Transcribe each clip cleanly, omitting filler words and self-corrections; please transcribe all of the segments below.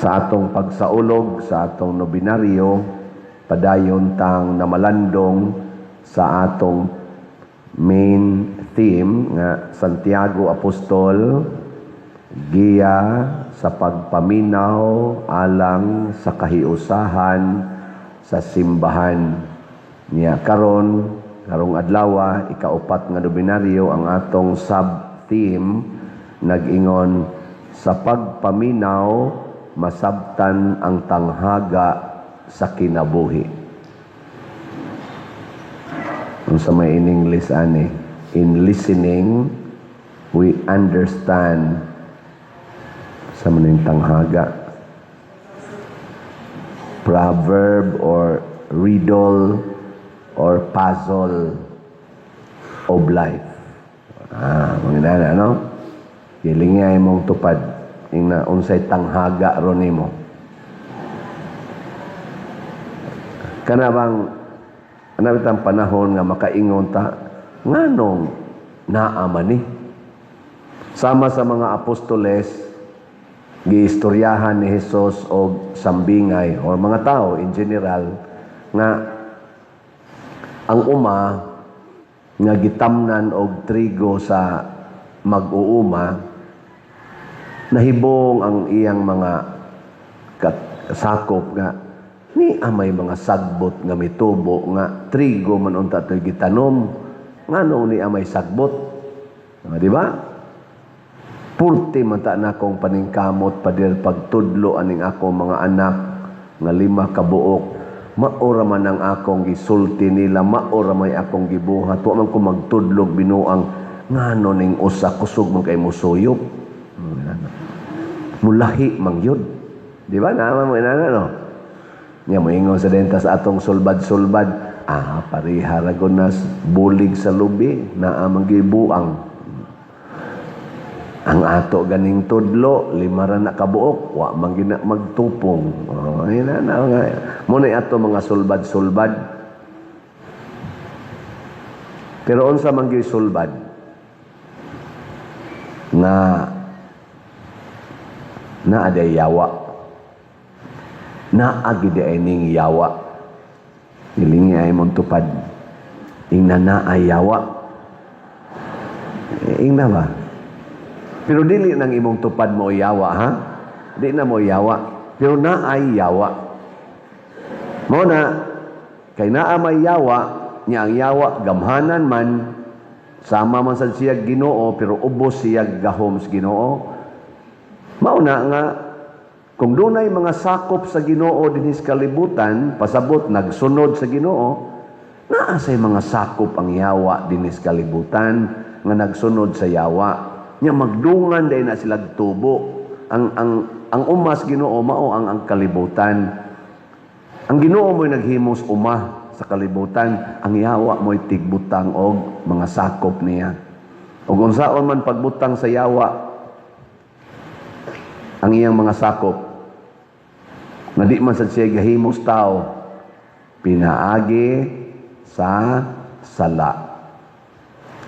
Sa atong pagsaulog sa atong nobinaryo, padayon tang namalandong sa atong main theme nga Santiago Apostol, giya sa pagpaminaw alang sa kahiusahan sa simbahan niya. Karon, karong adlaw, ikaupat nga nobinaryo, ang atong sub-theme nag-ingon, "Sa pagpaminaw masabtan ang tanghaga sa kinabuhi." Unsa may in English ani? "In listening, we understand" sa maning tanghaga. Proverb or riddle or puzzle of life. Ah, mga nana, no? Gilingi mong tupad. Ingna unsay tanghaga ron nimo. Kana bang ana bitang panahon nga makaingon ta, nganong naa man ni? Sama sa mga apostoles, giistoryahan ni Jesus og sambingay or mga tao in general nga ang uma nga gitamnan og trigo sa mag-uuma, nahibong ang iyang mga sakop nga ni may mga sagbot nga mitubo, nga trigo man unta to'y gitanom, nganong ni may sagbot? Ah, di ba? Purti man ta na akong paningkamot, pader, pagtudlo aning akong mga anak nga lima ka buok. Maora man ang akong gisulti nila, maora may akong gibuhat, wa man ko magtudlog binuang, ngano ning usa kusog man kay musuyop, mulahi man gyud? Di ba naman mo inana, no? Nya moingon sa denta sa atong sulbad-sulbad, ah, pareha ra gud nas bulig sa lubi, naa man buang. Ang ato ganing tudlo, lima ra na kabuok, wa man gina magtupong. Oh, ina na nga. Mo na ato mga sulbad-sulbad. Pero unsa man gyud sulbad? Nga naa day yawa. Naa gid ay ning yawa. Ilingi ay mong tupad. Ingna naa yawa. Eh, ingna ba? Pero dili nang imong tupad mo yawa, ha? Di na mo yawa. Pero naay yawa. Mo na, kay naa may yawa, niya ang yawa, gamhanan man, sama man sad siya Ginoo, pero ubos siya gahom sa Ginoo. Mao na nga, kung dunay mga sakop sa Ginoo dinhi sa kalibutan, pasabot nagsunod sa Ginoo, naa say mga sakop ang yawa dinhi sa kalibutan nga nagsunod sa yawa. Nya magdungan dahil na sila tubo. Ang umas Ginoo mao ang kalibutan. Ang Ginoo mo'y naghimos uma sa kalibutan, ang yawa mo'y tigbutang og mga sakop niya. Ug unsaon man pagbutang sa yawa ang iyang mga sakop nga di man sad siya gahimos tao, pinaagi sa sala.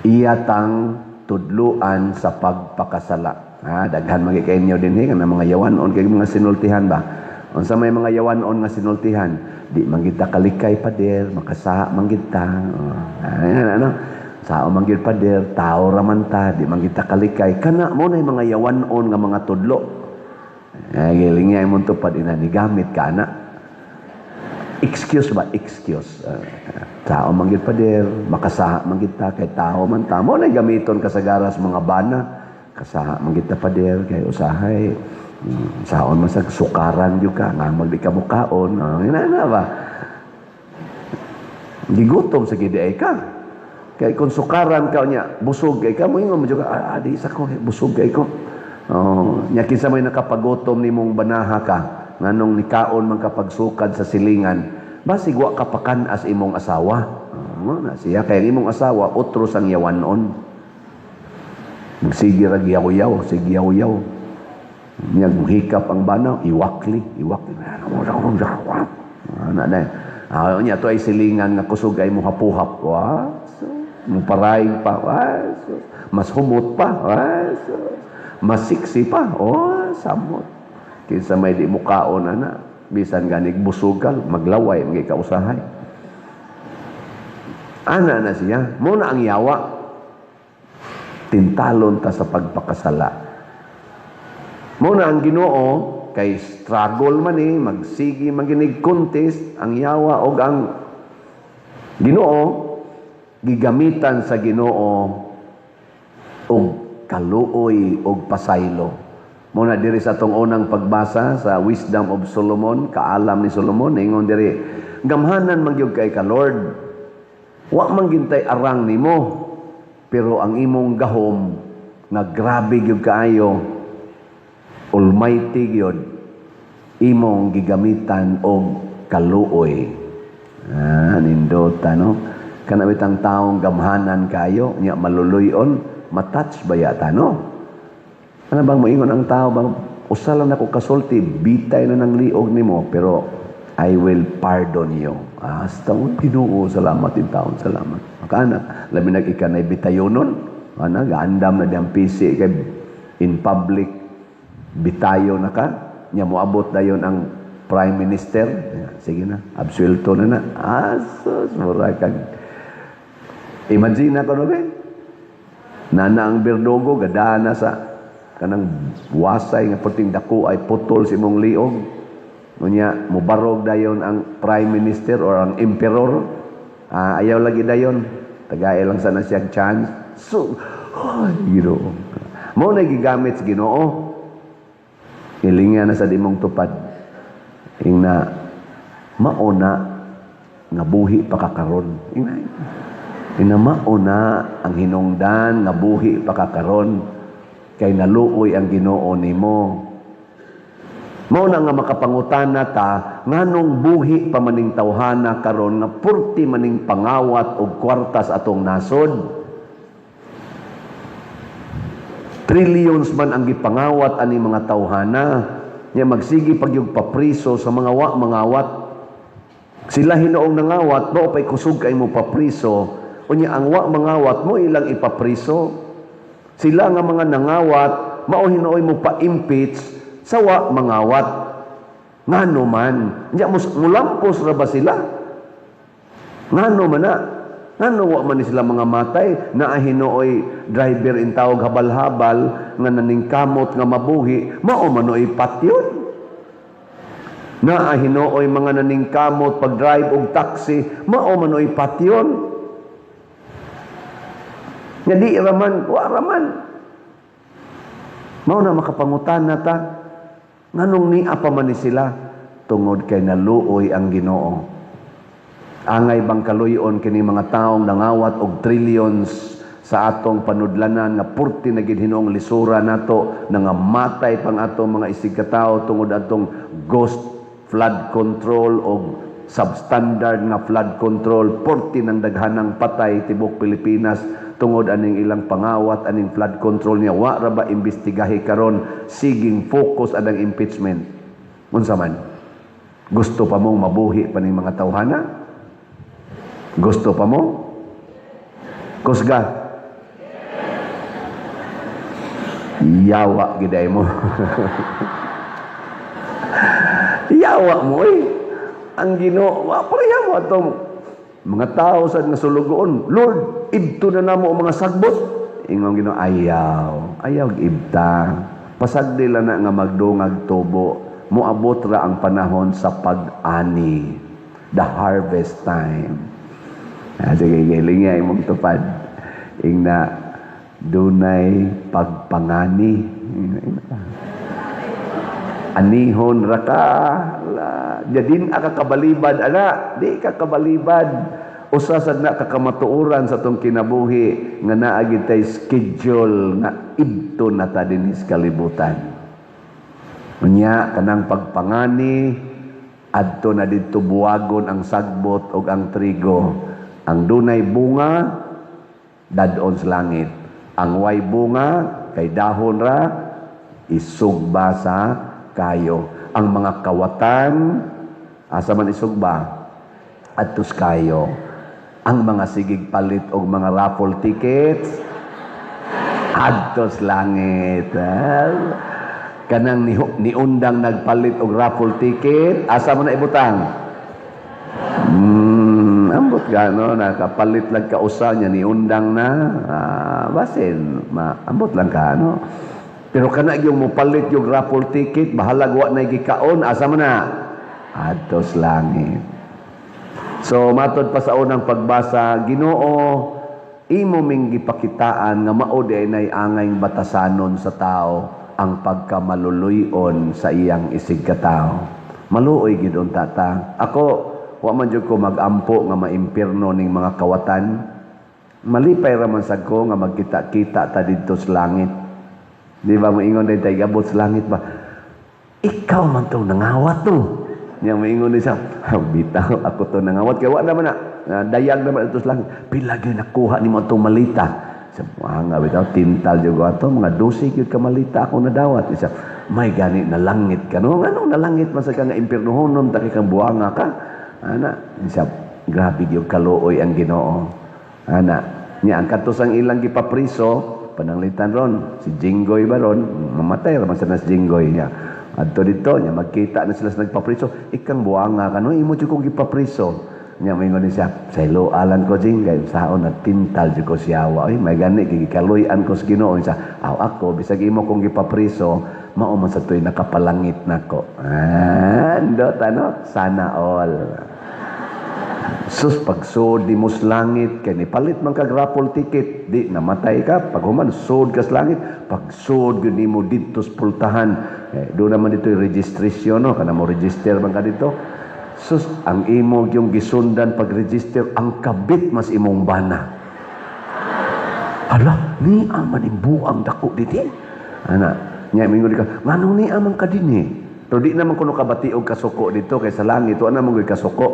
Iya tang tudluan sa pagpakasala. Ha, daghan man kay inyo dinhi kana mga yawanon kay mga sinultihan ba? Unsa may mga yawanon nga sinultihan? Di man kita kalikay, pader, makasaha man kita. Oh, ano, ano? Sao man gyud, pader, tao ra man ta, di man kita kalikay. Kana mo na mga yawanon nga mga tudlo. Ay, giling nga imong tupad ina ni gamit ka na. Excuse ba? Excuse. Tao man gyud, pader, makasaha man kita kay tao man ta. Mo na gamiton kasagaras mga bana. Kasaha man kita, pader, kay usahay. Saon man sa sukaran gyud ka, nga magdi ka mukaon. Ina na ba? Gigutom sa gid ay ka. Kay kung sukaran ka niya, busog kay ka, moingon mo jud ka, ah, di sa ko, busog kay ko. Oh, nya kinsa may nakapagutom nimong banaha ka, nganong nikaon man kapagsukad sa silingan, basig wa ka pakan-as imong asawa. Oh, na siya kay ang imong asawa otro sang yawanon. Magsige ra yaw-yaw, sige yaw-yaw. Nya hikap ang banaw, iwakli, iwakli. Ana na. Ah, nya to ay silingan nga kusog ay mo hapuhap. Wa, so, mo paraing pa. Wa, so, mas humot pa. Wa, so, mas sexy pa. Oh, samot. Kinsa may di mukaon ana, bisan ganig busog ka, maglaway man ka usahay. Ana na siya. Mao na ang yawa. Tintalon ta sa pagpakasala. Mao na ang Ginoo kay struggle man eh, magsigi maginig contest ang yawa og ang Ginoo, gigamitan sa Ginoo og kaluoy og pasaylo. Mao na diri sa atong unang pagbasa sa Wisdom of Solomon, kaalam ni Solomon, ingon diri, "Gamhanan man gyud kay ka, Lord. Wa man gintay arang nimo, pero ang imong gahom nga grabe gyud kaayo, almighty gyud, imong gigamitan og kaluoy." Ah, nindota, no? Kana bitang taong gamhanan kayo, nya maluluyon, matouch ba yata, no? Ano bang moingon ang tao bang usa lang nako kasulti, bitay na ng liog nimo, pero I will pardon you. Ah, hasta mo, Ginoo, salamat in taon, salamat. Makana, labi nag ika na bitayonon, ana, gaandam na diyang PC kay in public, bitayo na ka, nya moabot dayon ang prime minister, sige na, absuelto na na. Asos, mura kag imagine na ko, no ba? Nana ang berdugo, gadana sa kanang wasay nga perting dako ay putol sa imong liog. Unya, mubarog dayon ang prime minister or ang emperor. Ah, ayaw lagi dayon. Tagay lang sana siya chance. So, ay, Ginoo. Mao na gigamit sa Ginoo. Ilinga na sa imong tupad. Ingna, mauna nga buhi pa ka karon. Ingna, ingna mauna ang hinungdan nga buhi pa ka karon kay naluoy ang Ginoo nimo. Mao na nga makapangutana ta nganong buhi pa maning tawhana karon nga purti maning pangawat og kwarta sa atong nasod. Trillions man ang gipangawat ani mga tawhana. Nya magsige pagyug papriso sa mga wa mangawat. Sila hinuong nangawat, mao pay kusog kay mo papriso. Unya ang wa mangawat mo ilang ipapriso. Sila nga mga nangawat, mao hinuoy mo pa-impeach sa wa mangawat. Ngano man? Nya mulampos ra ba sila? Ngano man na? Ngano wa man ni sila mga matay? Naa hinuoy driver in tawag habal-habal nga naningkamot nga mabuhi, mao man oy patyon. Naa hinuoy mga naningkamot pag-drive og taxi, mao man oy patyon. Nga di raman, wa raman. Mao na makapangutana ta, nganong nia pa man ni sila? Tungod kay naluoy ang Ginoo. Angay bang kaluyon kini mga taong nangawat og trillions sa atong panudlanan nga purti na gid hinuong lisura nato, nangamatay pang atong mga isigkatao tungod atong ghost flood control o substandard nga flood control, purti ng daghanang patay tibok Pilipinas tungod aning ilang pangawat aning flood control niya? Wa ra ba imbestigahi karon? Siging focus anang impeachment. Unsa man, gusto pa mong mabuhi pa ning mga tawhana? Gusto pa mo? Kusga. Yawa giday mo. Yawa mo eh. Ang Ginoo, wa pareha mo atong mga tao sa nga sulugoon. "Lord, ibto na namo ang mga sagbot." Ingong Ginoo, "Ayaw. Ayaw ibta. Pasagdi lang na nga magdungag tubo. Moabot ra ang panahon sa pag-ani. The harvest time." Ah, sige, sige, imong tupad. Ingna, "Dunay pagpangani." Anihon ra ka. La, jadin ka kabalibad, ana. Di ka kabalibad. Usa sad na kakamatuoran sa atong kinabuhi nga naa gid tay schedule nga ibto na ta dinhi sa kalibutan. Unya kanang pagpangani, adto na didto buwagon ang sagbot ug ang trigo. Ang dunay bunga dadon sa langit. Ang way bunga kay dahon ra, isugba sa kayo. Ang mga kawatan asa man isugba? Adto sa kayo. Ang mga sigig palit og mga raffle tickets, adto sa langit. Ah. Kanang niundang nagpalit og raffle ticket, asa mo na ibutang? Ambot ka, no? Nakapalit lang ka usa niya, niundang na. Ah, basin, ambot lang ka, no? Pero kana yung mopalit yung raffle ticket, bahalag wa na gikaon, asa mo na? Adto sa langit. So, matod pa sa unang pagbasa, Ginoo, imo ming gipakitaan nga mao di nay angay batasanon sa tao ang pagkamaluluyon sa iyang isig katao. Maluoy gid unta ta. Ako, wa man jud ko mag-ampo nga maimpirno ning mga kawatan. Malipay ra man sad ko nga magkita-kita ta didto sa langit. Di ba moingon din tayo, gabot sa langit ba? Ikaw man to nangawat to. Nya moingon din siya, "Ah, bitaw, ako to nangawat." Kaya wa naman na, dayag naman ito sa langit. Pila gyud nakuha nimo atong malita? Sa mga bitaw, tintal jud ko ato, mga 12 gyud ka malita ako nadawat. Isa, may gani nalangit ka, no? Anong nalangit man sa ka nga impiernohonon, ta kay kang buanga ka? Ana, isa, grabe gyud kaluoy ang Ginoo. Ana, nya ang katusang ilang gipapriso, pananglitan ron, si Jinggoy ba ron, mamatay ra man sa nas Jinggoy niya. Adto dito, nya magkita na sila sa nagpapriso, ikang buanga ka, no, imo jud kong gipapriso. Nya moingon ni siya, sa alan ko Jing, kay saon nagtintal jud ko siyawa. Oy, may gani gikaluy-an ko sa Ginoo. Siya, aw ako bisag imo kong gipapriso, mao man sa tuy nakapalangit nako. Ah, ndot ano, sana all. Sus, pagsud di mo sa langit, kay nipalit man kag raffle ticket, di namatay ka, pag human, sud ka sa langit, pagsud gyud nimo didto sa pultahan, eh, doon naman dito yung registration, no? Kana mo register man ka dito. Sus, ang imo yung gisundan pag-register, ang kabit mas imong bana. Hala, ni man buang dako diti. Ana, nya mingon ka, nganong ni man ka dinhi? Pero di naman kuno kabati og kasuko dito kay sa langit, wa naman ko'y kasuko.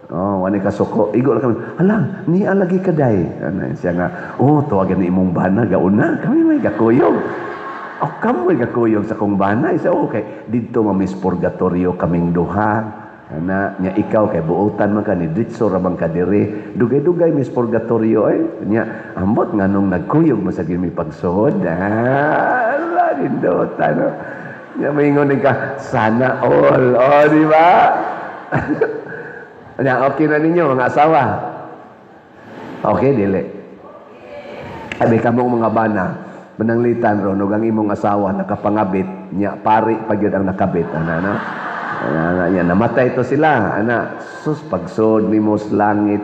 Oh, wani kasuko. Igo lang kami. Hala, ni lagi kaday. Ana siya nga, oh, tawagan ni imong bana gauna. Kami may gakuyog. Oh, kamo may gakuyog sa kong bana. Isa, okay. Dito mamis purgatorio kaming duha. Ana, nya ikaw kay buotan man ka ni ditso ra man ka diri. Dugay-dugay mis purgatorio ay. Nya ambot nganong nagkuyog mo sa mi pagsuod. Ah, ala nindot ano. Nya moingon ka, sana all. Oh, di ba? Nya okay na ninyo mga asawa. Okay, dili. Abi kamong mga bana, mananglitan ron ug ang imong asawa nakapangabit, nya pari pa gyud ang nakabit ana no. Ana nya namatay to sila, ana sus pagsud nimo sa langit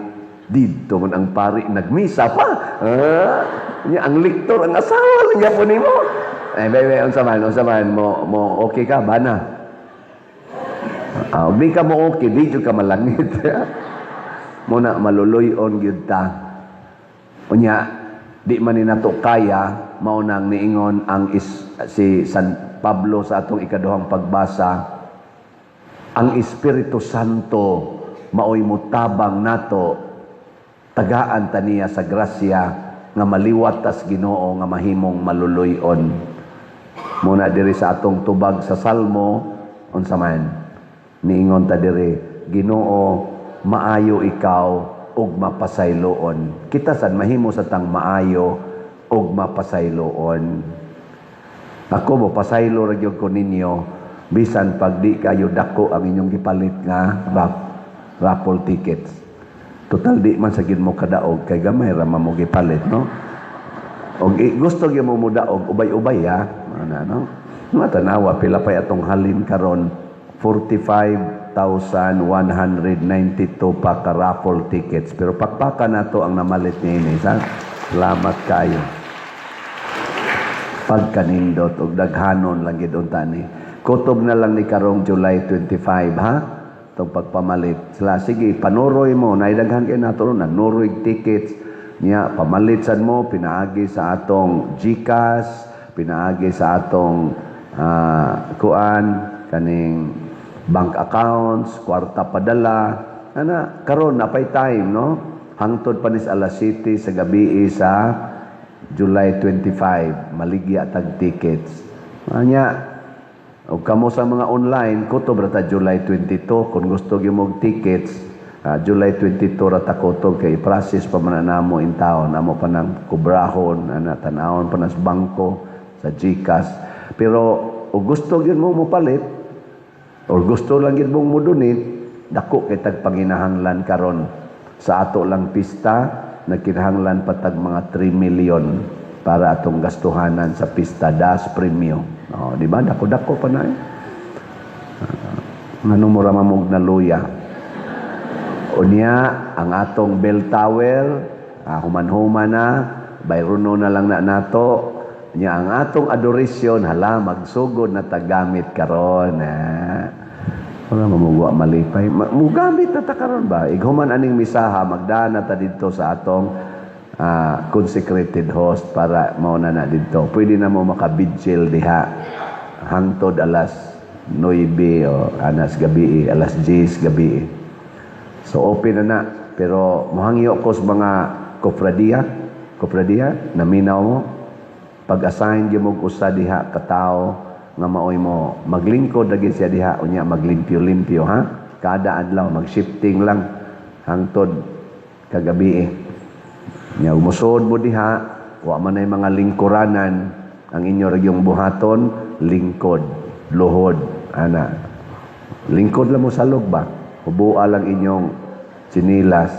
didto man ang pari nagmisa pa. Ah, nya ang liktor ang asawa lang gyapon nimo. Eh, bebe, unsa man mo mo okay ka bana? Ah, di ka mo okay, di jud ka malangit. Muna maluluy-on gyud ta. Unya, di man ni nato kaya, mao nang niingon ang si San Pablo sa atong ikaduhang pagbasa, ang Espiritu Santo maoy mutabang nato, tagaan ta niya sa grasya nga maliwat tas Ginoo nga mahimong maluluy-on. Muna diri sa atong tubag sa Salmo, unsa man niingon ta diri, Ginoo, maayo ikaw ug mapasayloon. Kita sad mahimo sa tang maayo ug mapasayloon. Ako mo pasaylo ra gyud ko ninyo bisan pag di kayo dako ang inyong gipalit nga raffle tickets. Total di man sa gid mo kadaog kay gamay ra man mo gipalit, no? Og gusto gyud mo mudaog, ubay-ubay ha. Ana no. Matanawa pila pa atong halin karon, 45,192 pa ka raffle tickets, pero pakpaka nato ang namalit niini sa. Salamat kayo pagkanindot og daghanon lang gid unta ni. Kutob na lang ni karong July 25 ha tong pagpamalit sila. Sige, panuroy mo, naidaghan kay nato ron nagnuroy tickets niya. Pamalit sad mo pinaagi sa atong GCash, pinaagi sa atong kuan kaning bank accounts, kwarta padala ana. Karon napay time, no, hangtod pa ni sa alas 7 sa gabi sa July 25 maligya tag tickets. Anya og kamo sa mga online, kutob ra ta July 22 kung gusto gyud mo tickets. July 22 ra ta kutob kay process pa man na namo in town, amo pa nang kubrahon ana, tan-awon pa na sa bangko, sa GCash. Pero O gusto gyud mo mopalit or gusto lang gyud mong mo-donate, dako kay tag panginahanglan karon. Sa ato lang pista, nagkinahanglan pa tag mga 3 million para atong gastuhanan sa pista das premyo. Oh, di ba? Dako-dako pa na eh. Nganong mura mamog na luya? Unya, ang atong bell tower, human-human na, bayrono na lang na nato. Nya ang atong adoration, hala, magsugod na tagamit karon. Ah. Wala mamugwa malipay. Mugamit na ta karon ba? Ighuman aning misaha, magdana ta didto sa atong consecrated host para mao na na didto. Pwede na mo makabigil diha hangtod alas 9 o anas gabi, alas 10 gabi. So open na na, pero mohangyo ko sa mga kofradiya, kofradiya, naminaw mo pag-assign gyud mo usa diha ka tawo nga maoy mo maglingkod lagi siya diha, unya maglimpyo-limpyo ha, kada adlaw mag-shifting lang hangtod kagabi eh. Nya musod mo diha, wa man ay mga lingkuranan ang inyo ra yung buhaton, lingkod, luhod ana. Lingkod lang mo salog ba? Hubua lang inyong tsinilas.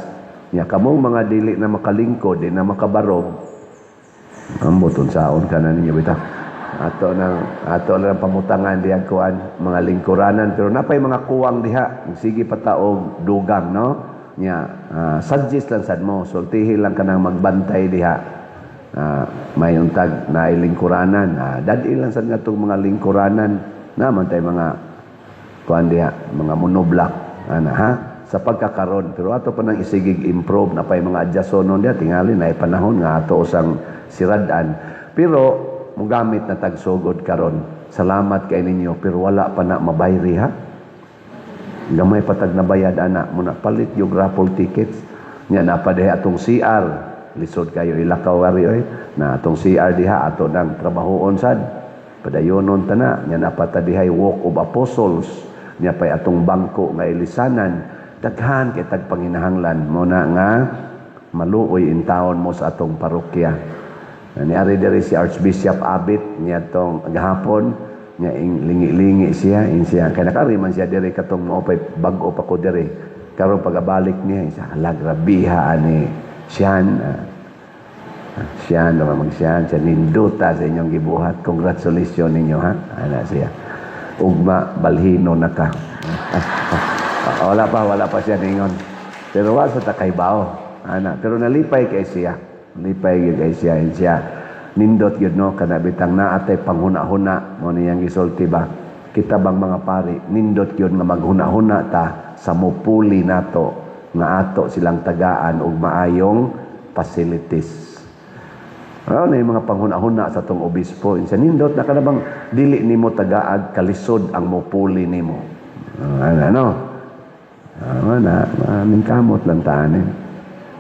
Nya kamong mga dili na makalingkod, di na makabarog, ambot unsaon ka na ninyo bitaw. Ato lang pamutangan diha kuan mga lingkuranan, pero napay mga kuwang diha, sige pa ta og dugang, no? Nya suggest lang sad mo, sultihi lang kanang magbantay diha. May untag na lingkuranan. Dad-i lang sad ngatong mga lingkuranan na man tay mga kuan diha, mga monoblak ana ha sa pagkakaron, pero ato pa nang isigig improve na pay mga adjasonon diha, tingali na panahon nga ato usang siradan, pero mugamit na tagsugod karon. Salamat kay ninyo, pero wala pa na mabayri ha, gamay patag nabayad ana mo na palit yung raffle tickets nya. Napa diha atong CR, lisod kayo ilakaw ari oy, na atong CR diha ato nang trabahoon sad, padayonon ta na. Nya napata dihay Walk of Apostles nya, pay atong bangko nga ilisanan. Daghan kay tag panginahanglan mo na nga maluoy in taon mo sa atong parokya. Ni ari diri si Archbishop Abit niya tong gahapon nya, ing lingi-lingi siya in siya kay nakari man siya diri katong mao pay bag-o pa ko diri. Karon pagabalik niya siya, hala, grabiha ani siyan, siyan naman magsiyan siya, "Ninduta sa inyong gibuhat, congratulations ninyo ha," ana siya. "Ugma balhino na ka." Wala pa, wala pa siya ningon, pero wa sa takaybaw ana, pero nalipay kay siya, nalipay gyud kay siya. In siya, nindot gyud no, kana bitang naa tay panghuna-huna mo niyang gisulti ba, kita bang mga pari, nindot gyud nga maghuna-huna ta sa mupuli nato nga ato silang tagaan og maayong facilities. Ano na yung mga panghuna-huna sa tong obispo? Insa nindot na kana bang dili nimo tagaag kalisod ang mupuli nimo. Ano, ano? Na, kamot lang taan eh.